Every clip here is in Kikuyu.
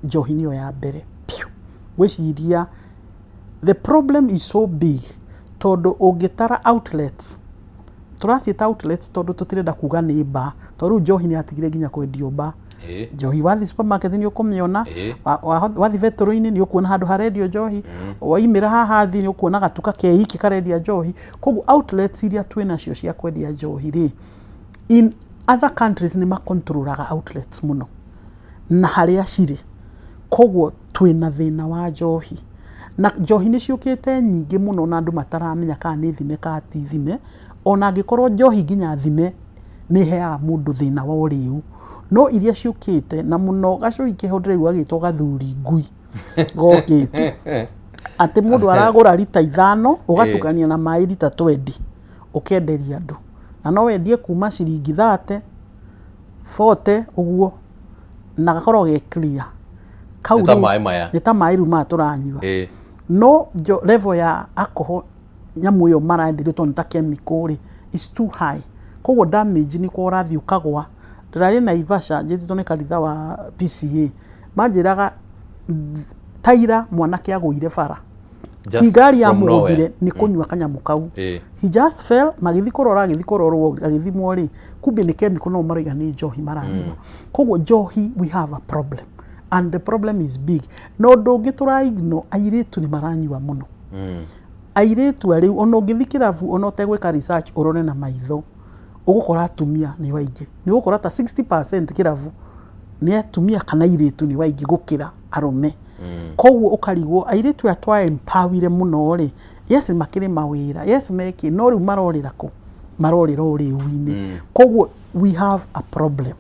Njohi nĩyo ya mbere piũ. Ngwĩciria the problem is so big tondũ ũngĩtara outlets, tũraciĩta outlets tondũ tũtirenda kuga nĩ bar, tondũ rĩu njohi nĩ yatigire nginya kwendio bar. Njohi wathiĩ supermarket nĩ ũkũmĩona, wathiĩ betũrũ-inĩ nĩ ũkuona handũ harendio njohi, waimĩra haha thĩ nĩ ũkuona gatuka ke iki karendia njohi. Koguo outlets iria twĩ nacio cia kwendia njohi rĩ, in other countries nĩ makontrolaga outlets mũno na harĩa cirĩ. Koguo twĩna thĩna wa njohi, na njohi nĩ ciũkĩte nyingĩ mũno na andũ mataramenya kana nĩ thime kana ti thime. Ona angĩkorwo njohi nginya thime nĩ ĩheaga mũndũ thĩna wa ũrĩu, no iria ciũkĩte na mũno gacui keho ndĩraigua gagĩtwo gathuri ngui gokĩte, atĩ mũndũ aragũra rita 5 ũgatukania na maĩ rita 20 ũkenderia andũ, na no wendie kuma ciringi 30, 40 ũguo, na gakorwo ge clear. Kau Nĩ ta rĩu- maĩ maya. Nĩ ta maĩ rĩu maya tũranyua. No level ya alcohol nyamũ ĩyo marenderio, tondũ nĩ ta chemical rĩ, is too high. Koguo damage nĩ kwa ũrathiĩ ũkagwa. Ndĩrarĩ Naivasha njĩtĩtwo nĩ kanitha wa PCA, manjĩraga taira mwanake agũire bara. Just Ti ngari from yamũgũthire, nowhere. nĩ kũnyua kanyamũ kau. He just fell. Magĩthiĩ kũrora, agĩthiĩ kũrorwo, agĩthimwo rĩ, kumbe nĩ chemical, no maroiga nĩ njohi maranyua. Koguo njohi, we have a problem and the problem is big. Na ũndũ ũngĩ tũraignore, airĩtu nĩ maranyua mũno. Airĩtu a rĩu, ona ũngĩthiĩ kĩrabu, ona ũtegwĩka research, ũrore na maitho, ũgũkora atumia nĩ waingĩ. Nĩ ũgũkora ta 60% kĩrabu nĩ atumia kana airĩtu nĩ waingĩ gũkĩra arũme. Koguo ũkarigwo, airĩtu aya twa empowerire mũno rĩ, yes, makĩrĩ mawĩra, yes, mekĩ, no rĩu marorĩra kũ? Marorĩra ũrĩu-inĩ. Koguo we have a problem.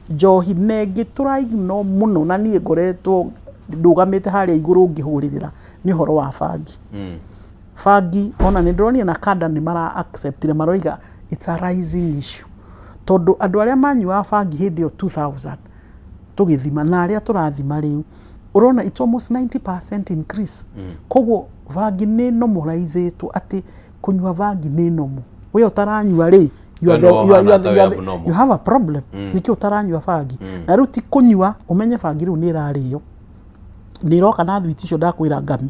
Njohi na ĩngĩ tũraignore mũno, na niĩ ngoretwo ndũgamĩte harĩa igũrũ ngĩhũrĩrĩra, nĩ ũhoro wa bangi. Bangi ona nĩ ndĩronire na kanda nĩ mara acceptire, maroiga it's a rising issue, tondũ andũ arĩa manyuaga bangi hĩndĩ ĩyo 2000 tũgĩthima na arĩa tũrathima rĩu, ũrona it's almost 90% increase. Koguo bangi nĩ normalizĩtwo, atĩ kũnyua bangi nĩ normal. We ũtaranyua rĩ, you are We no you ũhana ta you wĩ are abnormal. You have a problem. Nĩkĩ ũtaranyua bangi? Na rĩu ti kũnyua, ũmenye bangi rĩu nĩ ĩrarĩo, nĩ ĩroka na thwiti icio ndakwĩra ngami.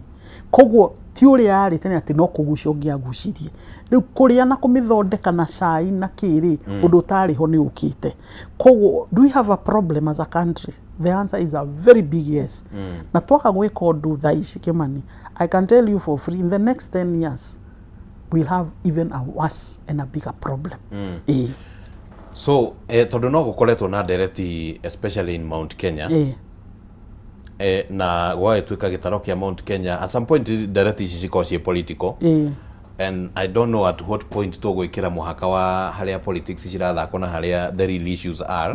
Koguo ti ũrĩa yarĩ tene atĩ no kũgucia ũngĩagucirie. Rĩu kũrĩa na kũmĩthondeka na cai na kĩrĩ, ũndũ ũtarĩ ho nĩ ũkĩte. Koguo do we have a problem as a country? The answer is a very big yes. Na twaga gwĩka ũndũ thaa ici, Kĩmani, I can tell you for free, in the next 10 years we'll have even a worse and a bigger problem. Ĩĩ. So tondũ no gũkoretwo na ndereti, especially in Mount Kenya, na gwagĩtuĩka gĩtaro kĩa Mount Kenya, at some point ndereti ici cikoragwo ciĩ political, and I don't know at what point tũgwĩkĩra mũhaka wa harĩa politics cirathakwo na harĩa the real issues are,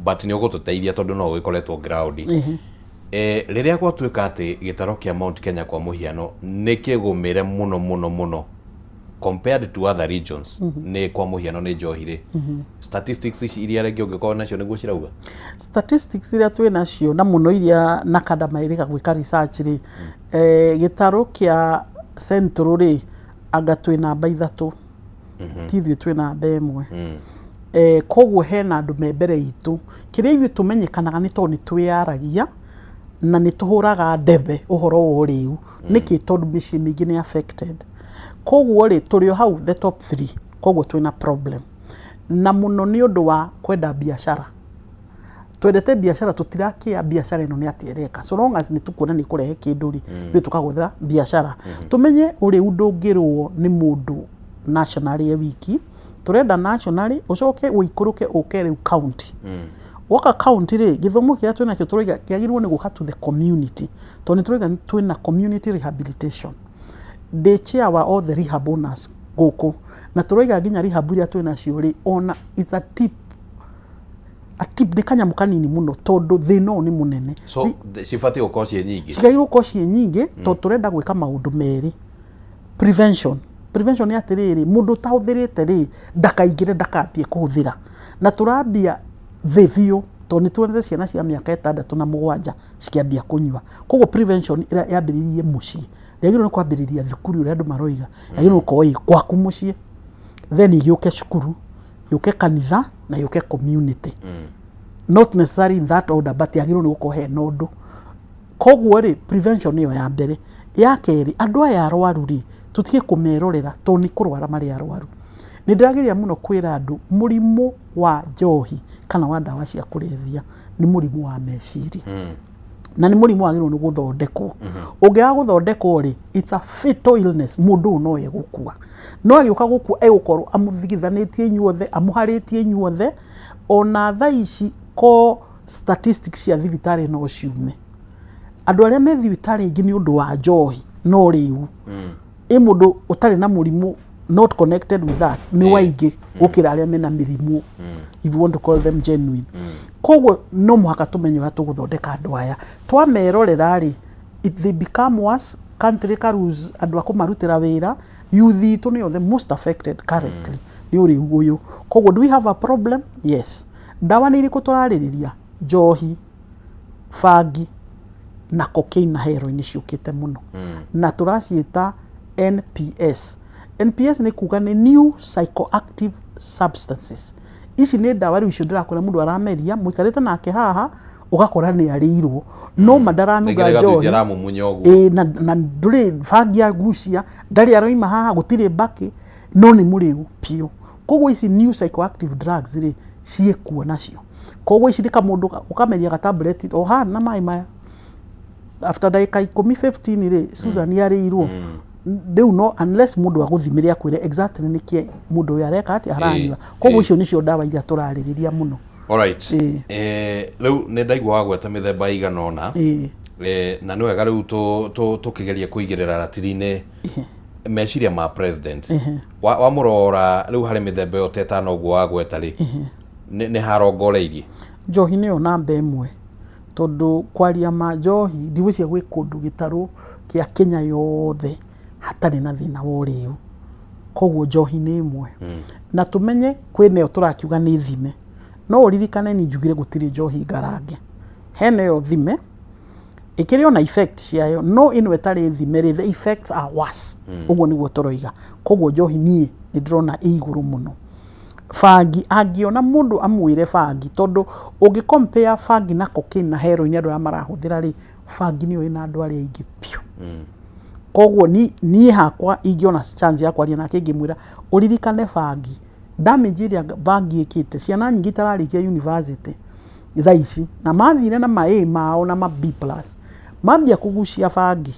but nĩ ũgũtũteithia tondũ no ũgĩkoretwo ground. Rĩrĩa gwatuĩka atĩ gĩtaro kĩa Mount Kenya kwa mũhiano nĩ kĩgũmĩre mũno mũno mũno compared to other regions, nĩ kwa mũhiano nĩ njohi rĩ, statistics ici iria rĩngĩ ũngĩkorwo nacio nĩguo cirauga? Statistics iria twĩ nacio, na mũno iria NACADA marĩga gwĩka research rĩ, gĩtarũ kĩa Central rĩ, anga twĩ namba 3, ti ithuĩ twĩ namba 1. Koguo hena andũ me mbere itũ. Kĩrĩa ithuĩ tũmenyekanaga nĩ tondũ nĩ twĩyaragia na nĩ tũhũraga ndebe ũhoro wa ũrĩu. Nĩkĩ? Tondũ mĩciĩ mĩingĩ nĩ affected. Koguo rĩ, tũrĩ o hau the top 3. Koguo twĩna problem, na mũno nĩ ũndũ wa kwenda biacara. Twendete biacara, tũtirakĩa biacara ĩno nĩ atĩa ĩreka. So long as nĩ tũkuona nĩ kũrehe kĩndũ rĩ, ithuĩ tũkagũthĩra biacara. Tũmenye ũrĩu ndũngĩrwo nĩ mũndũ nationally e wiki. Tũrenda nationally, ũcoke ũikũrũke ũke rĩu county. Woka county rĩ, gĩthomo kĩrĩa twĩnakĩo tũroiga kĩagĩrĩirwo nĩ gũka to the community, tondũ nĩ tũroiga twĩna community rehabilitation. Ndĩ chair wa all the rehab owners gũkũ, na tũroiga nginya rehab iria twĩnacio rĩ, ona it's a tip, a tip, nĩ kanyamũ kanini mũno, tondũ thĩna ũyũ nĩ mũnene. So cibatiĩ gũkorwo ciĩ nyingĩ? Cigagĩrĩirwo gũkorwo ciĩ nyingĩ, tondũ tũrenda gwĩka maũndũ merĩ. Prevention. Prevention nĩ atĩrĩrĩ, mũndũ ũtahũthĩrĩte rĩ, ndakaingĩre, ndakambie kũhũthĩra. Na tũrambia thĩ biũ, tondũ nĩ tuonete ciana cia mĩaka 6 na 7 cikĩambia kũnyua. Koguo prevention ĩrĩa yambĩrĩirie mũciĩ, ndĩagĩrĩirwo nĩ kwambĩrĩria thukuru ũrĩa andũ maroiga, yagĩrĩirwo gũkorwo ĩ gwaku mũciĩ, then ĩgĩũke cukuru, yũke kanitha na yũke community. Not necessarily in that order, but yagĩrĩirwo nĩ gũkorwo hena ũndũ. Koguo rĩ, prevention nĩyo ya mbere. Ya kerĩ, andũ aya arwaru rĩ, tũtige kũmerorera tondũ nĩ kũrwara marĩ arwaru. Nĩ ndĩrageria mũno kwĩra andũ mũrimũ wa njohi kana wa ndawa cia kũrebia nĩ mũrimũ wa meciria. Na nĩ mũrimũ wagĩrĩirwo nĩ gũthondekwo. Ũngĩaga gũthondekwo rĩ, it's a fatal illness, mũndũ ũyũ no egũkua. No agĩũka gũkua egũkorwo amũthigithanĩtie inyuothe, amũharĩtie inyuothe, ona thaa ici ko statistics cia thibitarĩ no ciume. Andũ arĩa me thibitarĩ aingĩ nĩ ũndũ wa njohi no rĩu. Ĩ mũndũ ũtarĩ na mũrimũ, not connected with that, nĩ waingĩ gũkĩra arĩa mena mĩrimũ, if you want to call them genuine. Koguo no mũhaka tũmenye ũrĩa tũgũthondeka andũ aya. Twamerorera rĩ, they become worse, country ka lose andũ a kũmarutĩra wĩra, youth itũ nĩyo the most affected currently nĩ ũrĩu ũyũ. Koguo do we have a problem? Yes. Ndawa nĩ irĩkũ tũrarĩrĩria? Njohi, bangi na cocaine na heroin ciũkĩte mũno. Na tũraciĩta NPS. NPS nĩ kuga nĩ new psychoactive substances. Ici nĩ ndawa rĩu icio ndĩrakwĩra mũndũ arameria, mũikarĩte nake haha, ũgakora nĩ arĩirwo. No ma ndaranunga njohi. Aramumunya ũguo. Ĩĩ, na ndũrĩ bangi agucia, ndarĩ aroima haha, gũtirĩ mbakĩ, no nĩ mũrĩu biũ. Koguo ici new psychoactive drugs rĩ, ciĩkuo nacio. Koguo ici nĩ kamũndũ ũkameria gatablet o haha na maĩ maya. After ndagĩka 10, 15 rĩ, Susan arĩirwo. Rĩu no unless mũndũ agũthimĩre akwĩre exactly nĩkĩ mũndũ ũyũ areka atĩa, aranyua. Koguo icio nĩcio ndawa iria tũrarĩrĩria mũno. Alright. Rĩu nĩ ndaigua wagweta mĩthemba ĩigana ũna. Na nĩ wega rĩu tũkĩgeria kũigĩrĩra ratiri-inĩ meciria ma president. Wamũrora rĩu harĩ mĩthemba ĩyo ta ĩtano ũguo wagweta rĩ, nĩ harongoreirie? Njohi nĩyo namba ĩmwe, tondũ kwaria ma njohi ndigwĩciria gwĩ kũndũ gĩtarũ kĩa Kenya yothe hatarĩ na thĩna wa ũrĩu. Koguo njohi nĩ ĩmwe. Na tũmenye kwĩna ĩyo tũrakiuga nĩ thime. No ũririkane ni njugire gũtirĩ njohi ngarange. Hena ĩyo thime, ĩkĩrĩ ona effect ciayo, no ĩno ĩtarĩ thime rĩ, the effects are worse. Ũguo nĩguo tũroiga. Koguo njohi niĩ nĩ ndĩrona ĩ igũrũ mũno. Bangi, angĩona mũndũ amwĩre bangi, tondũ ũngĩ compare bangi na cocaine na heroin andũ arĩa marahũthĩra rĩ, bangi nĩyo ĩna andũ arĩa aingĩ biũ. Koguo niĩ hakwa ingĩona chance ya kwaria nake ingĩmwĩra ũririkane bangi, damage ĩrĩa bangi ĩkĩte, ciana nyingĩ itararĩkia university thaa ici, na mathire na ma A mao na ma B plus, mambia kũgucia bangi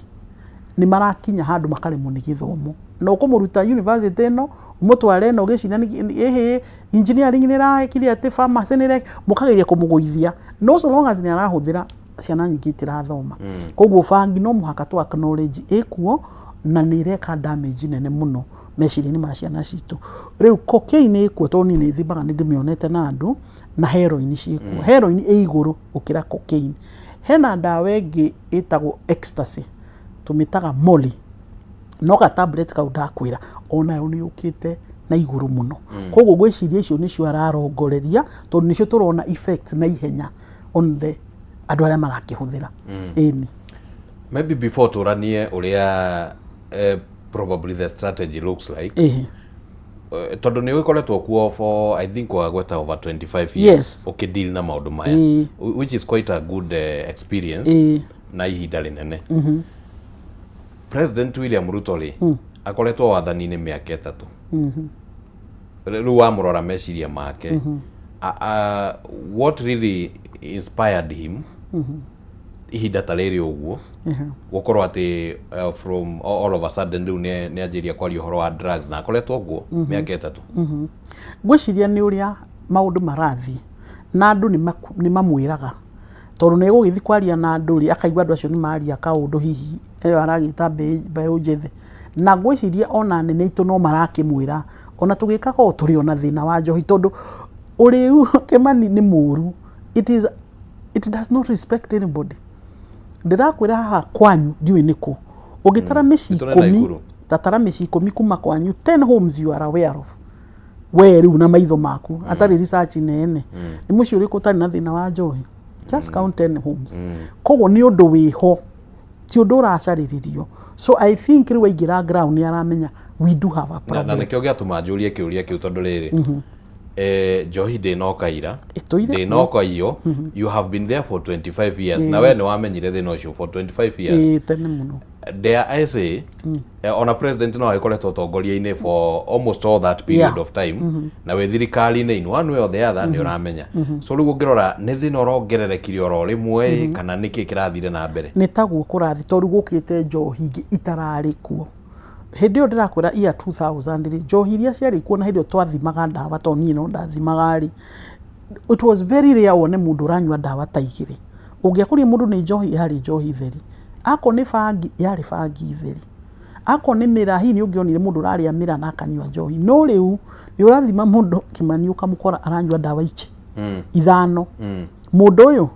nĩ marakinya handũ makaremwo nĩ gĩthomo. Na ũkũmũruta university ĩno ũmũtware ĩno ũgĩciria ĩhĩ engineering nĩ ĩrekire atĩ pharmacy nĩ ĩrekire, mũkageria kũmũgũithia, no so long as nĩ arahũthĩra, ciana nyingĩ itirathoma. Koguo bangi no mũhaka tũ acknowledge ĩkuo na nĩ ĩreka damage nene mũno meciria-inĩ ma ciana citũ. Rĩu cocaine ĩkuo tondũ niĩ nĩ thimaga, nĩ ndĩmĩonete na andũ, na heroin ciĩkuo. Heroin ĩ igũrũ gũkĩra cocaine. Hena ndawa ĩngĩ ĩtagwo ecstasy, tũmĩtaga molly, no ga tablet kau ndakwĩra onayo nĩ yũkĩte na igũrũ mũno. Koguo ngwĩciria icio nĩcio ararongoreria tondũ nĩcio tũrona effects na ihenya on the andũ arĩa marakĩhũthĩra. Ĩni. Maybe before tũranie ũrĩa probably the strategy looks like, tondũ nĩ ũgĩkoretwo kuo for, I think wagweta, over 25 years ũkĩdeal na maũndũ maya, which is quite a good experience na ihinda rĩnene. President William Ruto rĩ, akoretwo wathani-inĩ mĩaka 3 rĩu. Wamũrora meciria make, what really inspired him ihinda ta rĩrĩ ũguo gũkorwo atĩ from all of a sudden rĩu nĩ anjĩria kwaria ũhoro wa drugs na akoretwo ũguo mĩaka 3? Ngwĩciria nĩ ũrĩa maũndũ marathiĩ na andũ nĩ mamwĩraga, tondũ nĩ egũgĩthiĩ kwaria na andũ rĩ, akaigua andũ acio nĩ maria kaũndũ hihi ĩyo aragĩta mbeũ njĩthĩ. Na ngwĩciria ona anene aitũ no marakĩmwĩra ona tũgĩkaga ũũ tũrĩ ona thĩna wa njohi, tondũ ũrĩu, Kĩmani, nĩ mũru. It does not respect anybody. Ndĩrakwĩra haha kwanyu ndiũĩ nĩkũ ũngĩtara mĩciĩ Nĩtũrĩ 10 Naikuru. Tatara mĩciĩ 10 kuma kwanyu, 10 homes you are aware of we rĩu na maitho maku atarĩ research nene, nĩ mũciĩ ũrĩkũ ũtarĩ na thĩna wa njohi? Just count 10 homes. Koguo nĩ ũndũ wĩho, ti ũndũ ũracarĩrĩrio. So I think rĩu aingĩra ground nĩ aramenya we do have a Na problem. Nĩkĩo gĩatũma njũrie kĩũria kĩu, tondũ rĩrĩ Njohi ndĩnoka ira. Ĩtũire kuo. Ndĩnoka iyo. You have been there for 25 years, na we nĩ wamenyire thĩna ũcio for 25 years. Ĩĩ, tene mũno. Dare I say, ona president no agĩkoretwo ũtongoria-inĩ for almost all that period of time, na wĩ thirikari-inĩ in one way or the other nĩ ũramenya. So rĩu ũngĩrora, nĩ thĩna ũrongererekire oro rĩmwe kana nĩkĩ kĩrathire na mbere? Nĩ taguo kũrathi, tondũ gũkĩte njohi ingĩ itararĩ kuo hĩndĩ ĩyo ndĩrakwĩra. Year 2000 rĩ, njohi iria ciarĩ kuo, na hĩndĩ ĩyo twathimaga ndawa, tondũ niĩ no ndathimaga rĩ, it was very rare wone mũndũ ũranyua ndawa ta igĩrĩ. Ũngĩakorire mũndũ nĩ njohi, yarĩ njohi theri. Akorwo nĩ bangi, yarĩ bangi theri. Akorwo nĩ mĩraa, hihi nĩ ũngĩonire mũndũ ũrarĩa mĩraa na akanyua njohi. No rĩu nĩ ũrathima mũndũ, Kĩmani, ũkamũkora aranyua ndawa ici ithano. Mũndũ ũyũ,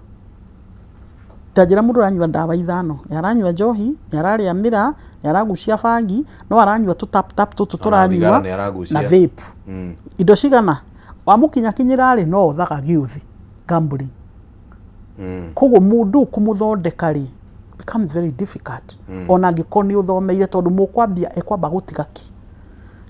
ta njĩra, mũndũ ũranyua ndawa ithano, nĩ aranyua njohi, nĩ ararĩa mĩraa, nĩ aragucia bangi, no aranyua tũ tap tap tũtũ Ona thigara tũranyua nĩ aragucia. Na vape. Indo cigana wamũkinyakinyĩra rĩ, no othaga gĩũthĩ gambling. Koguo mũndũ kũmũthondeka rĩ becomes very difficult, ona angĩkorwo nĩ ũthomeire, tondũ mũkwambia ekwamba gũtiga ki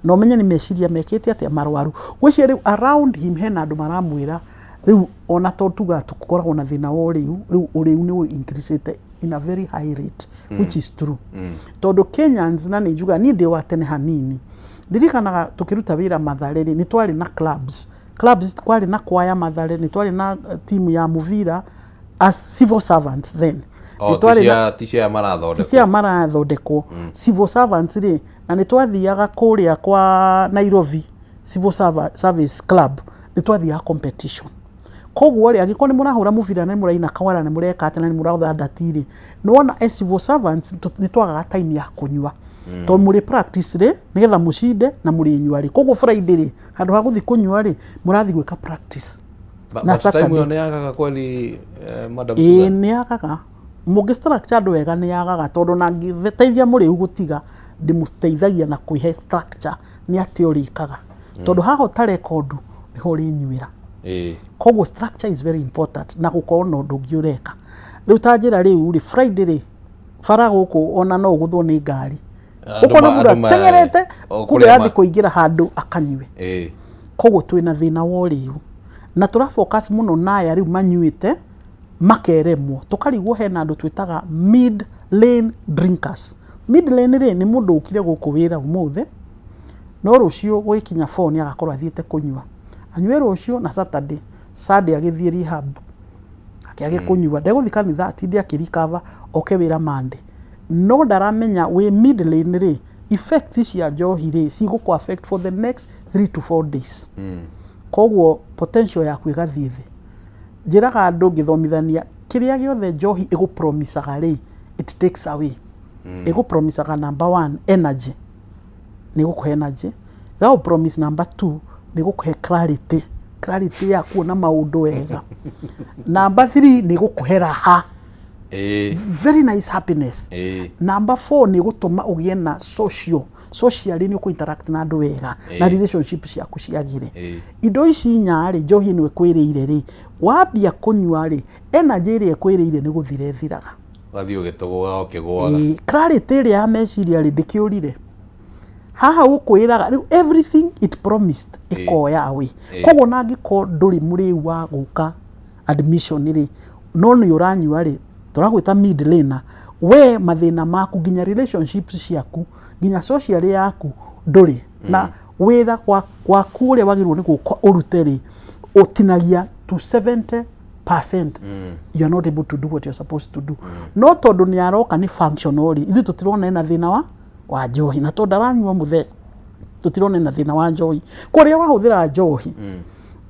na ũmenye nĩ meciria mekĩte atĩa marwaru. Gwĩciria rĩu around him hena andũ maramwĩra rĩu, ona to tuga tũkoragwo na thĩna wa ũrĩu, rĩu ũrĩu nĩ increasĩte in a very high rate, which is true, tondũ Kenyans, na nĩ njugaga niĩ ndĩ wa tene hanini, ndirikanaga tũkĩruta wĩra Mathare rĩ, nĩ twarĩ na clubs. Clubs, kwarĩ na kwaya Mathare, nĩ twarĩ na timu ya mũbira as civil servants then. Oh, Nĩ twarĩ na ti cia marathondekwo. Ti cia marathondekwo, civil servants rĩ, na nĩ twathiaga kũrĩa kwa Nairobi Civil Service Club, nĩ twathiaga competition. Koguo rĩ, angĩkorwo nĩ mũrahũra mũbira, na nĩ mũraina kawara, nĩ mũreka atĩa, na nĩ mũraũtha ndati rĩ, nĩ wona as civil servants nĩ twagaga time ya kũnyua, tondũ mũrĩ practice rĩ, nĩgetha mũcinde, na mũrĩnyua rĩ. Koguo Friday rĩ, handũ ha gũthiĩ kũnyua rĩ, mũrathiĩ gwĩka practice. Na Na time Saturday. ĩyo nĩ yagaga kweli, Madam Ĩĩ. Susan? Nĩ yagaga. Mũngĩ structure andũ wega, nĩ yagaga, tondũ na ngĩteithia mũrĩu gũtiga, ndĩmũteithagia na kwĩhe structure nĩ atĩ ũrĩkaga, tondũ haha ũtarekondu nĩho ũrĩnyuĩra. Koguo structure is very important, na gũkorwo na ũndũ ũngĩ ũreka. Rĩu ta njĩra rĩu rĩ, Friday rĩ, bara gũkũ ona no ũgũthwo nĩ ngari. Andũ Ũkona mũndũ andũ ateng'erete o kumbe kũrĩa arathiĩ kũingĩra handũ akanyue. Koguo twĩna thĩna wa ũrĩu, na tũra focus mũno na aya rĩu manyuĩte makeremwo, tũkarigwo hena andũ twĩtaga mid lane drinkers. Mid lane rĩ, nĩ mũndũ ũkire gũkũ wĩra ũmũthĩ, no rũciũ gũgĩkinya 4 nĩ agakorwo athiĩte kũnyua, anyue rũciũ na Saturday, Sunday agĩthiĩ rehab, akĩage kũnyua, ndegũthiĩ kanitha, atinde akĩrikava, oke wĩra Monday. No ndaramenya wĩ mid lane rĩ, effects cia njohi rĩ, cigũkũ affect for the next 3 to 4 days. Koguo potential yaku ĩgathiĩ thĩ. Njĩraga andũ ngĩthomithania, kĩrĩa gĩothe njohi ĩgũpromisaga rĩ, it takes away. Ĩgũpromisaga number one, energy, nĩ gũkũhe energy. Ĩgagũpromise number two, nĩ gũkũhe clarity, clarity ya kuona maũndũ wega. Number three, nĩ gũkũhe raha, very nice happiness. Number four, nĩ gũtũma ũgĩe na socially, nĩ ũkũ interact na andũ wega na relationship ciaku ciagĩre. Indo ici inya rĩ, njohi ĩno ĩkwĩrĩire rĩ, wambia kũnyua rĩ, energy ĩrĩa ĩkwĩrĩire nĩ gũthira ĩthiraga. Ũgathiĩ ũgĩtũgũgaga ũkĩgũaga. Ĩĩ, clarity ĩrĩa ya meciria rĩ, ndĩkĩũrire haha gũkwĩraga rĩu everything it promised ĩkoya away. Koguo na angĩkorwo ndũrĩ mũrĩu wa gũka admission rĩ, no nĩ ũranyua rĩ, tũragwĩta mid laner. We mathĩna maku, nginya relationships ciaku, nginya social yaku ndũrĩ na wĩra waku ũrĩa wagĩrĩirwo nĩ gũka ũrute rĩ, ũtinagia to 70%. You are not able to do what you're supposed to do. No tondũ nĩ aroka nĩ functional rĩ, ithuĩ tũtirona ena thĩna wa njohi, na tondũ ndaranyua mũthee, tũtirona ena thĩna wa njohi. Kũrĩa wahũthĩra njohi,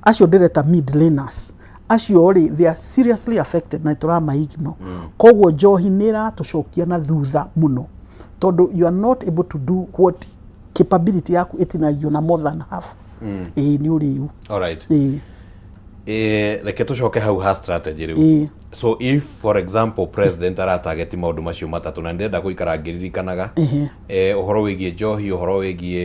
acio ndĩreta mid laners, acio rĩ, they are seriously affected na tũrama-ignore. Koguo njohi nĩ ĩratũcokia na thutha mũno, tondũ you are not able to do what capability yaku ĩtinagio na more than half. Ĩĩ, nĩ ũrĩu. Alright. Ĩĩ. Reke tũcoke hau ha strategy rĩu. So if, for example, president aratageti maũndũ macio matatũ, na ndĩrenda gũikara ngĩririkanaga, ũhoro wĩgiĩ njohi, ũhoro wĩgiĩ